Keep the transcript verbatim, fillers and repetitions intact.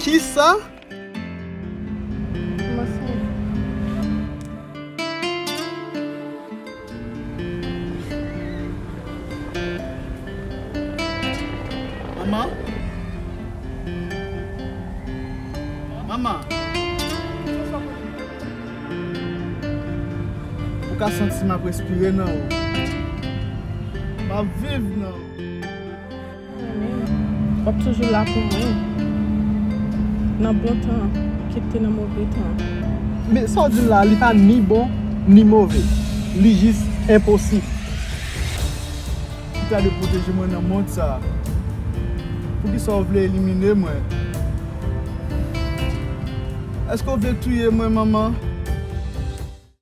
Kisa? Kòmanse. Manman? Manman? Ou ka santi m ap respire nan ou. M ap viv nan ou. Renmen m. W ap toujou la pou mwen. Nan bon tan, kit te nan move tan. Men sa w di m la, li pa ni bon, ni move. Li jis enposib. Ou ta dwe pwoteje mwen nan mond sa a. Poukisa w vle elimine mwen? Èske w vle touye mwen, manman?